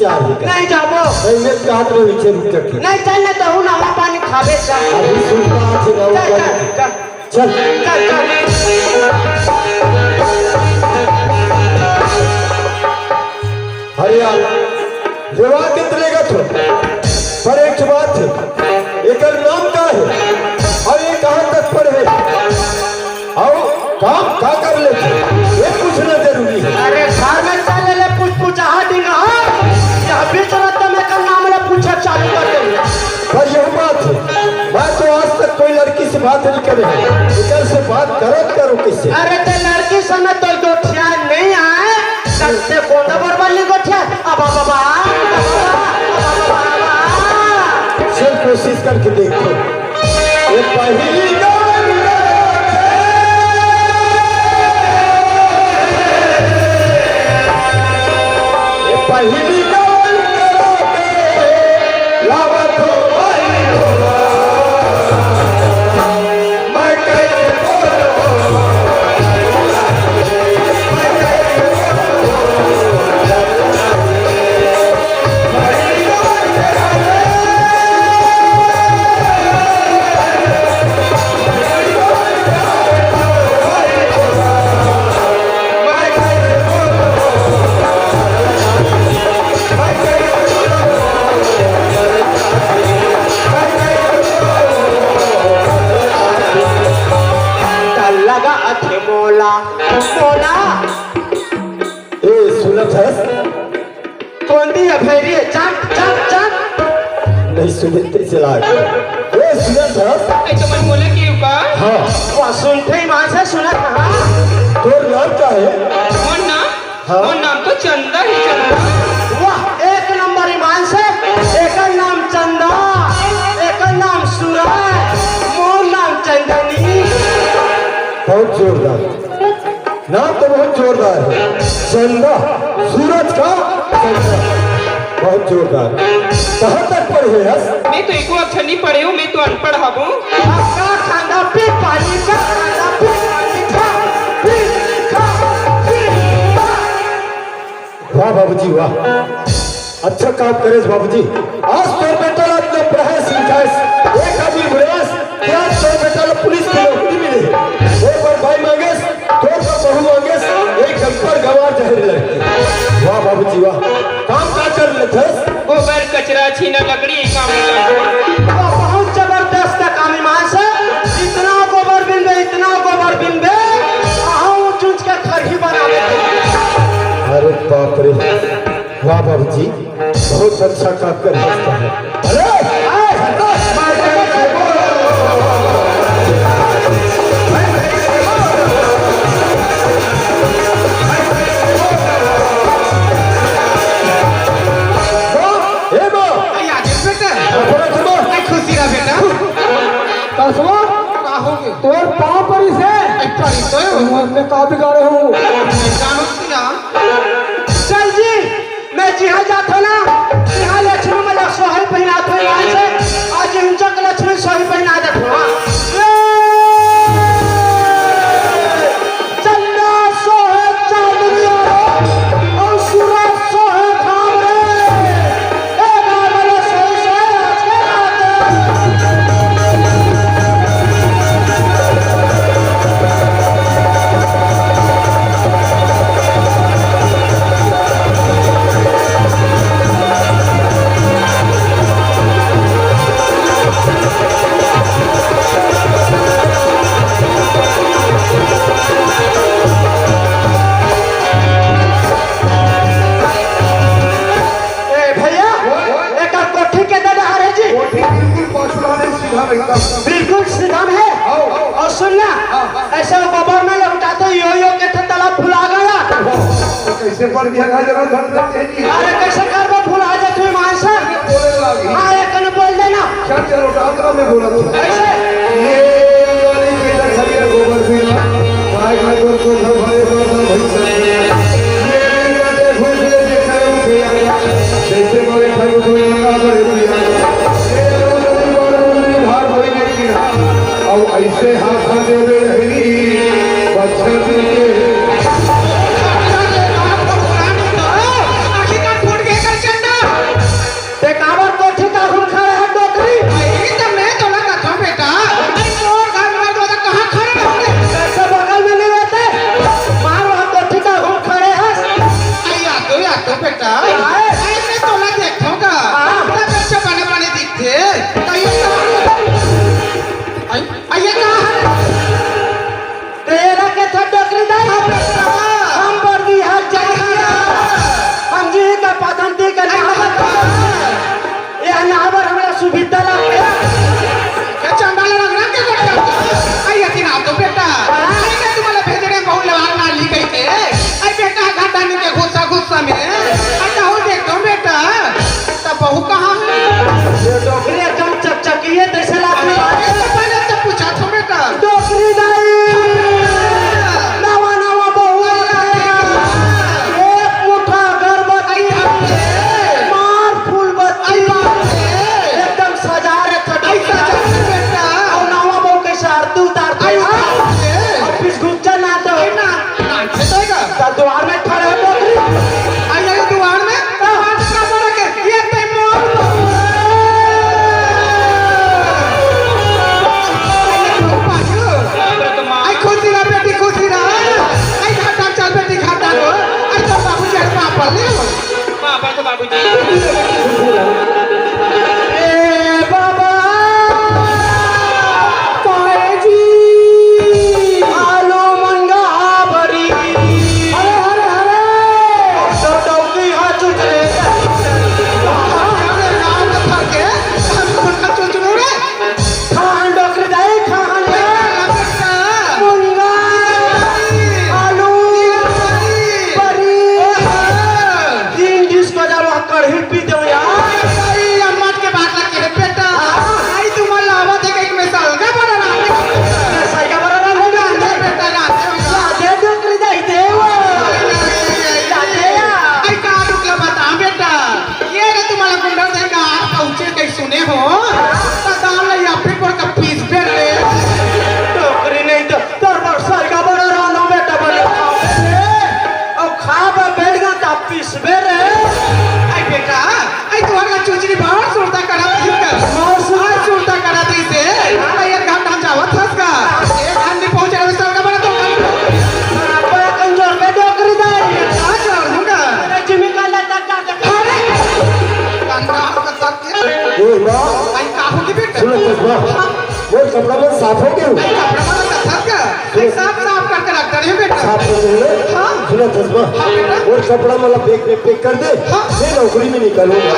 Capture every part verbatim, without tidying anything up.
यार, नहीं जाबो। नहीं, मैं कहा तो नीचे रुक जाके। नहीं, चल ना, तहू नवा पानी खाबे, चल। अभी सुन, कहाँ से नवा चल, पानी? चल, चल। चल। चल, चल। अरे यार, जवाब कितने का था? पर एक बात है, एकर नाम का है और ये कहाँ तक पढ़े? अउ काम का कर लेथे, ये पूछना जरूरी है। अरे घर में चल ले, पूछ पूछ, आहा डिंगा, यह बीच रात में का नाम ले पूछे चालू कर दे। पर यह बात है, मैं तो आज तक कोई लड़की से बात नहीं करे है, इधर से बात करत करो किससे? अरे ते लड़की से न तो गोठिया नहीं आए, सबसे कोंदा बरबर नहीं गोठिया। अब, अब, अब, अब, अब, अब, अब, अब, अब, अब। चल कोशिश करके देखो। ये पहिली गौर ये पहिली गौर लावत हो भाई हो। मैं कैसे बोलूं? डर लगा अथे मोला, मोला। ए, सुनत हस? कोंदी है भैरी है, चल, चल, चल। नहीं सुने तइसे लाग। ए, सुनत हस? ए, तो मन बोला कि का? हाँ। वाह, सुनते ही मान से सुनत हस। तोर नाम का है? मोर नाम? हाँ। मोर नाम तो चंदा ही चंदा। वाह, एक नंबर ईमान से। एकर नाम चंदा, एकर नाम सूरज, मोर नाम चंदनी। बहुत जोरदार। नाम तो बहुत जोरदार है, चंदा, सूरज का चंदा, बहुत जोरदार। कहाँ तक पढ़े हस? मैं तो एको अक्षर नहीं पढ़े हूँ, मैं तो अनपढ़ हबूँ। का खांदा पी पानी, का खांदा पी पानी, खा, पी, खा, पी, खा। वाह बाबूजी, वाह, अच्छा काम करेस बाबूजी। आज तोर बेटा ला अपना पढ़ाएस लिखाएस, एक आदमी बढ़ाएस, कि आज तोर बेटा ला पुलिस की नौकरी मिले। एक बार भाई मांगेस, तोर बार बहू मांगेस, एक डंपर गंवार जहर लगे। वाह बाबूजी, वाह, काम का कर लेथस? गोबर, कचरा, छीना, लकड़ी, ये काम होता है। वाह, बहुत जबरदस्त काम ईमान से। इतना गोबर बिनबे, इतना गोबर बिनबे, अहाँ ऊंच ऊंच के खरही बनावे। अरे बाप रे, वाह बाबूजी, बहुत अच्छा काम कर सकता है। अरे, आए, हटो, मार के बोलो। माँ, ए माँ। आई आ गए बेटा। अपना सुनो। आई खुशी रहा बेटा। कसवा, का हो गए? तोर पाँव परी से। आई परी तो है। मैं का बिगाड़े हूँ? मैं जानू सिया। चल जी, मैं जिहाँ जात हूँ ना, तिहाँ लक्ष्मी मला सोहई पहिनात हूँ, आज से, आज इंचक लक्ष्मी सोहई पहिना देत हूँ, हाँ। चंदा सोहे चांदनी रे, अउ सूरज सोहे घाम रे। ए गाय वाले सोई सोई आज के रात। ए भैया, एकर कोठी के दे डहार हे जी। कोठी बिल्कुल पाछू डहार हे, सीधा एकदम। बिल्कुल सीधा में हे। हाँ। अउ सुन ना, हाँ। अइसे वो गोबर में लहुटाथे यो यो के थे तला फुला गया। तो कइसे पड़ गया घर जगह घर में तेजी? अरे कइसे करबो, फुला जाथे ईमान से। बोले लागी। हाँ, एक ने बोल देना। चल, चलो, टाकरा में बोला तू। कइसे? ये वाली बेटा खड़ी है, गोबर भी ना। भाई, भाई, गोबर को घर भरे, गोबर को भाई सब। ये भी बातें भूल गए, देखा है, वो भी आया। जैसे बोले, भाई, वो भी आया, वो भी आया। ये वाली बात बोलने, भाग वही नहीं किया। अब ऐसे हाथ देवे रहनी, बच्चा के। आखिरकार फूट गए कर चंदा। अरे, एकदम चकचकिए तइसे लागथे। अरे, तो पहले तो पूछा था बेटा। डोकरी दाई, नवा नवा बहू आया, एक मुठा अगरबत्ती, मार फूल बत्ती, एकदम सजा रखे बेटा। अउ नवा बहू के आरती उतारथे। अउ पिसगुच्चा ना तो। ना, ना, तो दुआर में खड़े हो डोकरी। आई, आई, दुआर में? हाँ। दुआर में खड़ा होके, ये ते मोर बहू। आई, खुशी रह बेटी, खुशी रह। आई, घाटा चल बेटी, घाटा को। आई, तो बाबूजी, अरे बाप रे। बाबा तो बाबूजी। ए बाबा, काहे जी? आलू मंगा बरी। हरे, हरे, हरे। तो डौकी हा चुचरे। अरे राम के फरके, हम खुद का चुचरू रे। खान डोकरी दाई, खान। मुनगा, आलू, बरी, तीन डिश को जब कढ़ी पी दो यार। अरे, अम्मट के बात लगे है बेटा। हाँ। आई तुम्हारा लावा थे कहीं में साल का बड़ा राम। साल का बड़ा राम हो गया। बेटा, राम हो गया। राधे डोकरी दाई देवा। राधे या। आई का डुकला बता बेटा। ये रे तुम्हारा गुंडा थे का आप पहुँचे कहीं सुने हो? तो दाल या फिर पर का पीस बेर रे। डोकरी नहीं तो तोर बर सरगा बड़ा रांधो बेटा, बने खाओ। अब खा बा बैठ गा ता पिसबे रे। आई बेटा, आई तोहर ला चुचरी बाहर सुरता करा थी का? बाहर सुरता। आज सुरता करा थी से। आई यार घाट हम जावत हस का? ए घाट नहीं पहुंचे रहे सरगा बड़ा तो। बड़ा कमजोर बे डोकरी दाई। आ जा लूंगा। अरे जिमी का लता का। अरे। कंधा का सर के। ए माँ। आई का होगी बेटा? सुनो चश्मा। मोर कपड़ा मन साफ हो गए। आई कपड़ा मन साफ का? साफ, साफ करके रख दे बेटा। साफ कर दे। हाँ। सुनो चश्मा। हाँ बेटा। मोर कपड़ा मन ला पैक, पैक, पैक कर दे। हाँ। मैं नौकरी में निकलूंगा।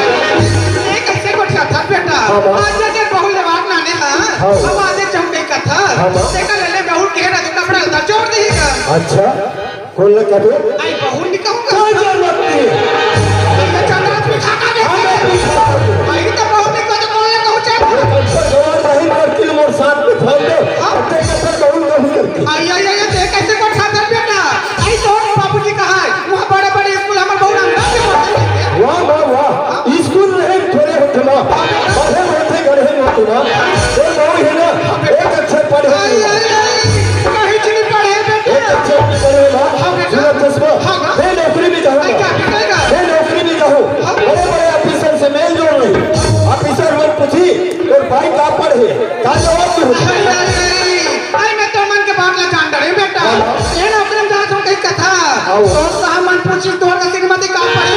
ये कैसे को ठहर बेटा? हाँ, माँ। आज जब बहुत जवाब नाने हाँ। हाँ। हम आज चौक गई कथा। हाँ, माँ। देखा ले ले बहुत गहरा जो कपड़ा उतार छोड़ देगा। अच्छा। कौन लगा दे? आई बहू नहीं कहूँगा। कोई जरूरत नहीं है। तो मैं चंद्रा पे खाता दे। हाँ, मैं पूछा। आई तो बहू नहीं कहूँ तो कौन लगा हूँ चाहे? ये कंसर गवार नहीं करती, मोर साथ में फोन दे। हाँ। अब देख, कंसर बहू नहीं करती। आई, आई, आई, देख कैसे को ठाकर बेटा। आई तो बाबूजी कहा है, वहाँ बड़े बड़े स्कूल हमारे बहू अंग्रेजी में पढ़ते थे। वाह, वाह, वाह। स्कूल नहीं, थोड़े होते ना। बड़े होते, गढ़े होते ना। वो बहू है ना, एक अक्षर पढ़े आई, होते ना। आई, आई। कहीं चीनी पढ़े बेटा। एक अक्षर भी पढ़े ना। हाँ बेटा। सुनो चश्मा, हाँ, हाँ। मैं नौकरी में जाऊँगा। आई, क्या बिकेगा? मैं नौकरी में जाऊँ। हाँ। बड़े बड़े ऑफिसर से मेल जोड़ रही। ऑफिसर मन पूछी, "तोर भाई का पढ़े?" का जवाब दूँ? आई, आई, आई, आई, मैं तो मन के बात ला जान डरे बेटा। हाँ। ये नौकरी में जात हूँ कहीं कथा। आओ। तो साहब मन पूछी, "तोर का श्रीमती का पढ़े?"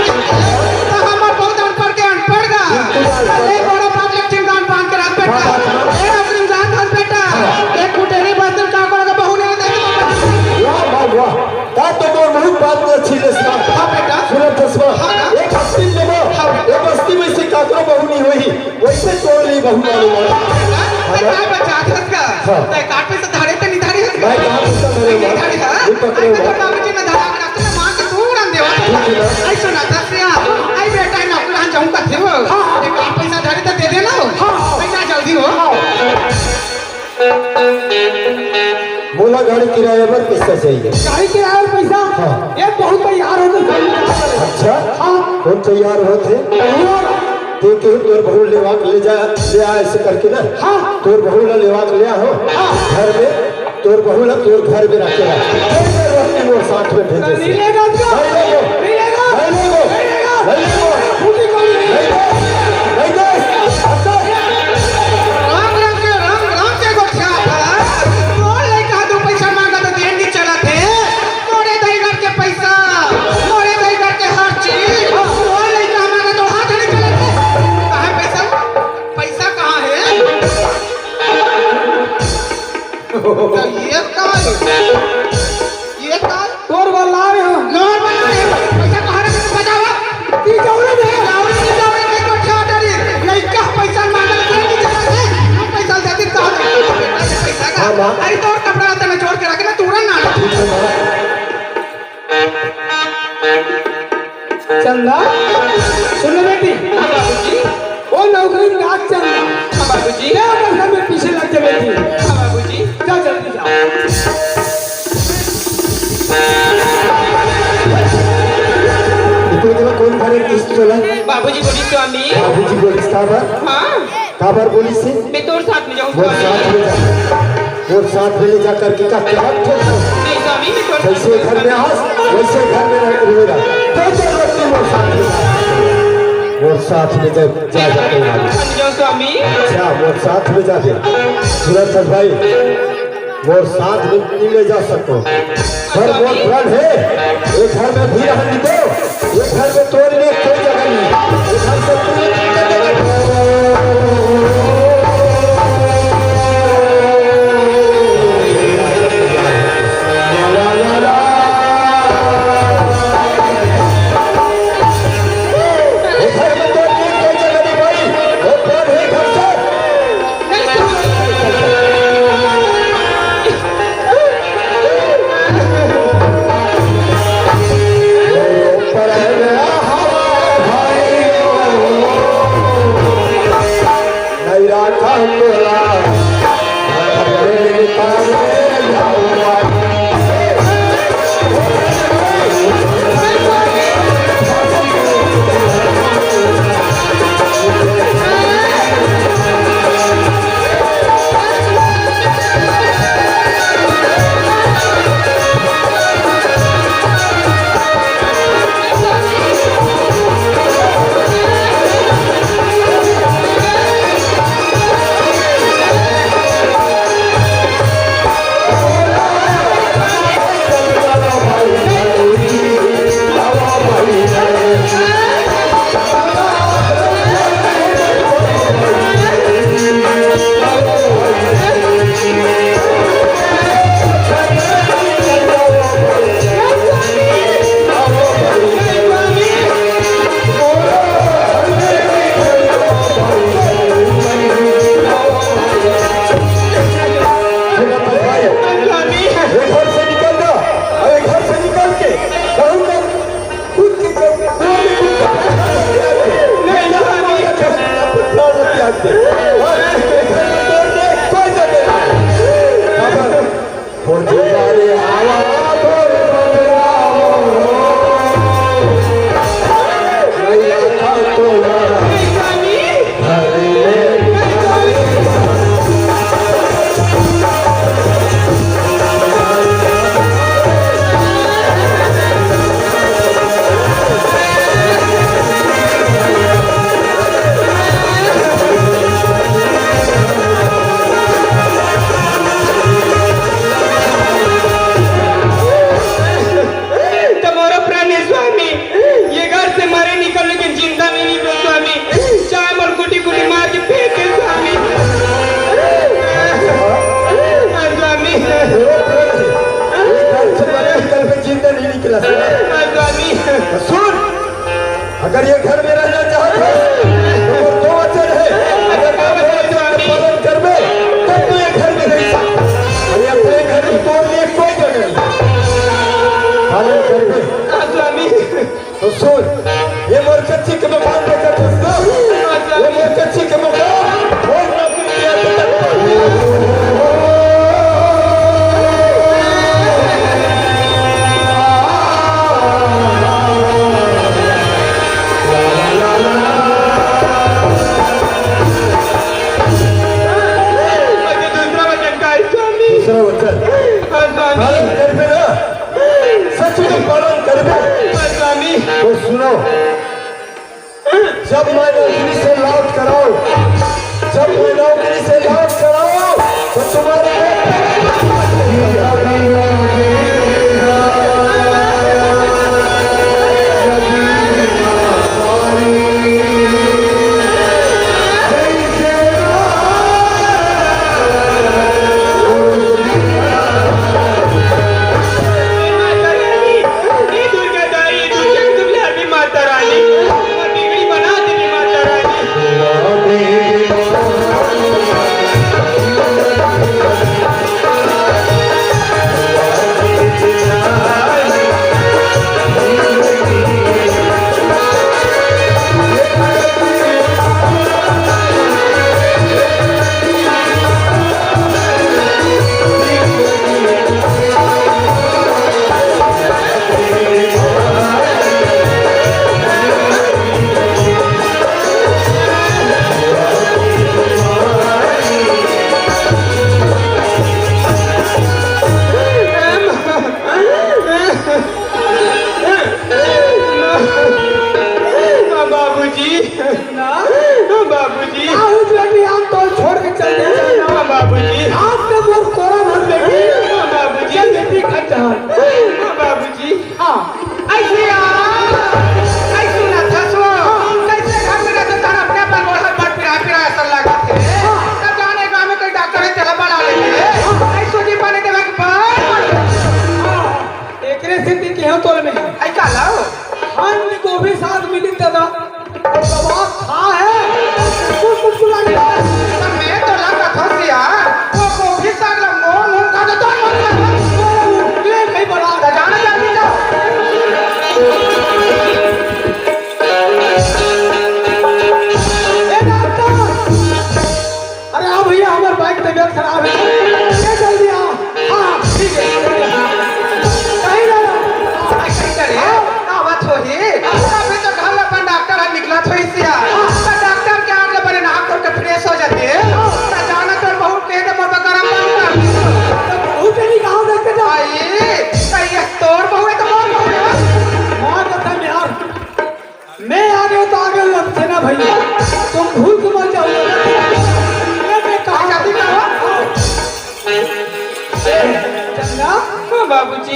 तो हम बहुत अनपढ़ के अनपढ़ गा। बिल्कुल अनपढ़। अरे बड़ा बात ला चिंगान बांध के रख बेटा। हाँ, हाँ, हाँ। ये नौकरी में जात हूँ बेटा। हाँ। एक कुटेरी बस्ती में काम करेगा, बहू नहीं देगा। वाह, वाह, वाह। का तो मोर बहुत बात में अच्छी ले सुना। हाँ बेटा। सुनो चश्मा। हाँ, हाँ। एक बस्ती में ना, हाँ। एक बस्ती में से काकरो बहू नहीं हुई, वैसे तोड़ ली बहू मालूम है। हाँ बेटा, हाँ, मैं ना? बचा था इसका। हाँ। मैं काट में से धारे तो नहीं धारे इसका। मैं कहाँ से धारे नहीं हुआ? धारे, हाँ? नहीं पकड़े अरे हुआ। तो बाबूजी ने धारा के रखते ना, माँ के तू उड़ान देवा। ठीक है ना? आई सुना था सिया। आई बेटा, ना उड़ान जाऊँ का थे वो। हाँ, हाँ। एक आध पैसा धारे तो दे देना हो। हाँ, हाँ। पैसा जल्दी हो। हाँ। मोला गाड़ी किराया बर पैसा चाहिए। गाड़ी किराया बर पैसा? हाँ। ये बहुत तैयार हो तो सही में। अच्छा? हाँ। कौन तैयार होत हे? और? ते के तोर बहू लेवा के ले जा, ले आ ऐसे करके ना। हाँ। तोर बहू ला लेवा के ले आ हो। हाँ। घर में, तोर बहू ला तोर घर में रख के आ। कोई जरूरत नहीं मोर साथ में भेजे से। नहीं लेगा क्या? नहीं लेगो। नहीं लेगा? नहीं लेगो। नहीं लेगा? नहीं लेगो। फूटी गोली नहीं। नहीं दे। नहीं दे। अब तो राम राम के, राम राम के गोठिया था। मोर लइका दू पैसा मांगा तो देन नहीं चलत हे। मोरे दई घर के पैसा, मोरे दई घर के हर चीज, मोर लइका मांगा तो हाथ नहीं चलत हे। कहाँ पैसा? पैसा कहाँ हे? तो ये का हे? ये का हे? तोर बर लाए हँव। नोर बना रे, पैसा कहाँ रखे तू बतावा? ती जौरे दे। जौरे दे, जौरे दे, तो क्या डरी? लइका पैसा मांगत हे, की जरूरत हे? हम पैसा देती तो हम पैसा का? हाँ, माँ। अरे तोर कपड़ा तने जोड़ के रखे ना, तू ना ना। चंदा, सुन बेटी। हाँ, बाबूजी। ओ नौकरी में रात चंदा। स्वामी। बाबूजी बोलिस, काबर? हाँ। काबर बोलिस हे? मैं तोर साथ में जाऊँ, मोर स्वामी। साथ में जा, मोर साथ में ले जा करके का करत हो? नहीं स्वामी, मैं तोर साथ में कैसे घर में आस, वैसे घर में रह, रह रहा। कोई जरूरत नहीं मोर साथ में जा। मोर साथ में जा, जा, जा, जा। मैं तोर साथ में जाऊँ स्वामी। अच्छा, मोर साथ में जा दे। सुनत हस भाई, मोर साथ में नहीं ले जा सको। पर मोर प्रण हे, ये घर में भी रहन दो, ये घर में तोर लिए कोई जगह नहीं। ये घर से तू निकल जा। ये घर में तोर लिए कोई जगह नहीं भाई, वो प्रण हे घर से। ये घर से निकल जा, अरे घर से निकल के कहूँ ना, खुद की नहीं, नहीं, नहीं, नहीं।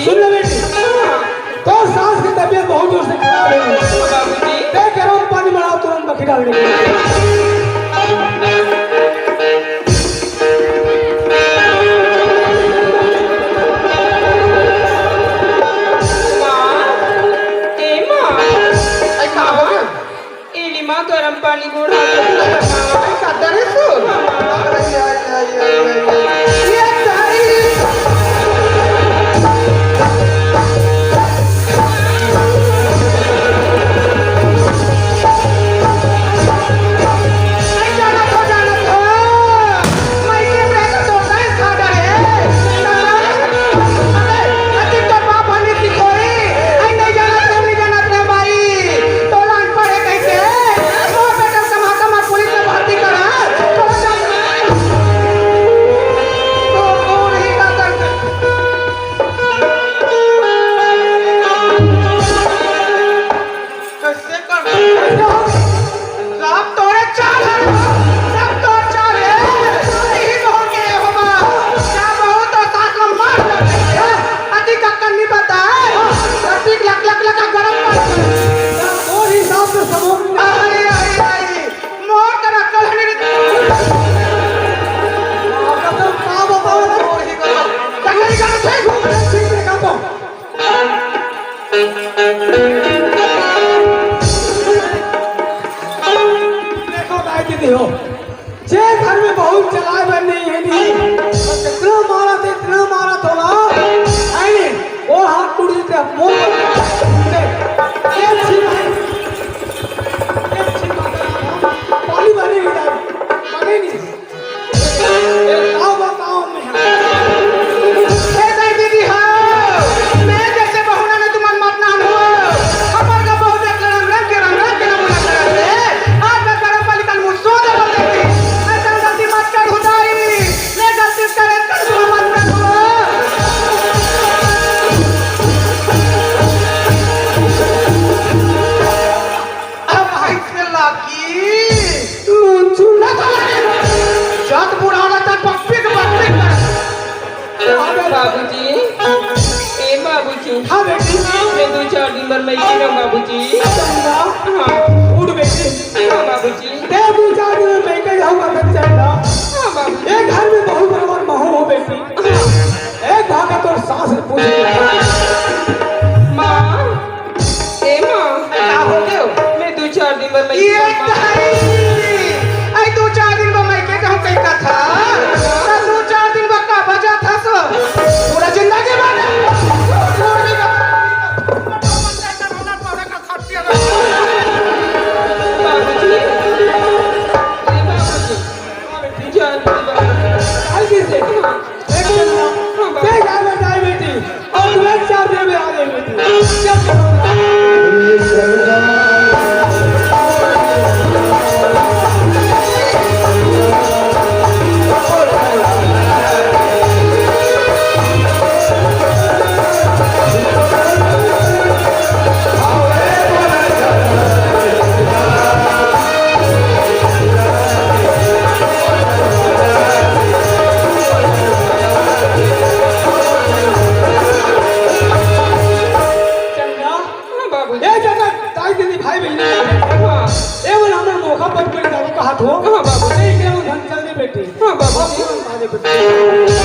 सुन ले बेटी, तोर सास के तबीयत बहुत जोर से खराब है। बाबूजी। ते गरम पानी बनाओ, तुरंत बखी डाल दे। माँ, ए माँ। ए, का हो गया? ए ली माँ, गरम पानी गोड़ा। ए, का डरे सो? ए, ताई। ए, जानत हो, जानत हो। मइके में तो तोर दाई खा डरे। अबे, अति तोर बाप हनी की कोई। आई नहीं जानत रे, नहीं जानत रे भाई। तोला अनपढ़ है कइसे? मोर बेटा कमा कमा पुलिस में भर्ती करा। तोर जान-, तो, तो नहीं का कर-, कइसे कर? सब तोरे चाल है, सब तोर चाल है। यही मोहन के हो बा। क्या बहुत तो साथ में मार डाले। अति कक्कन नहीं पता है। अति लक लक लक गरम कर। तोर हिसाब से समूह। अरे, अरे, अरे। मोर तरह कल हमें कसम का बताओ ना। तकड़ी का से घूम रहे, ठीक है, का तो। देखो दाई दीदी हो, जे घर में बहू चलाए बर नहीं है नहीं, तो जितना मारा थे, इतना मारा थोड़ा, है नहीं, वो हाथ टूट देते, वो एक छीन, एक छीन मारता था, पानी भरे नहीं जाए, बने नहीं। ए, का बताओ मैं? ए, दाई दीदी हो, मैं जैसे बहू ना, ना तुमन मत नाम हो। हमर का बहुत एक रंग रंग के रंग रंग के नमूना करत हे। आज मैं गरम पानी का मुँह सो दे बोल देती। ऐसा गलती मत कर हो दाई। मैं गलती करे कर तुम मत कर हो। अब भाई से लागी। मुंह छू ना साला। जात बुढ़ा रहता पप्पी के पप्पी कर। बाबूजी, ए बाबूजी। हाँ बेटी। मैं दो चार दिन बर मइके रहूँ बाबूजी। चंदा। हाँ। उठ बेटी। हाँ बाबूजी। ते दो चार दिन में मइके जाऊंगा तो चंदा। हाँ बाबूजी। ये घर में बहू बराबर महू हो बेटी। हाँ। एक भागा तोर सास से पूछ। माँ। ए माँ, का हो गयो? मैं दू चार दिन बर मइके ये जाऊँ, माँ। तारी! आई दू चार दिन बर मइके जाऊँ कही का था? त दू चार दिन बर का बजा था सो? पूरा जिंदगी भर छोड़ देगा। बाबूजी, ए बाबूजी, जान दे बाबूजी। जल्दी से। एक दिन ना, हाँ, बाबा। तेज आ जाए बेटी, और तुरंत चार दिन में आ जाए बेटी। चल, चल। चंदा, हाँ, बाबूजी। ए, चंदा, दाई दीदी, भाई बहिनी, हाँ। ए, वो हमर मोखा पर कोई दारू का हाथ हो। हाँ, बाबूजी। ए, ये वो धन चल दे बेटी। हाँ, बाबूजी। हाँ, दे बेटी।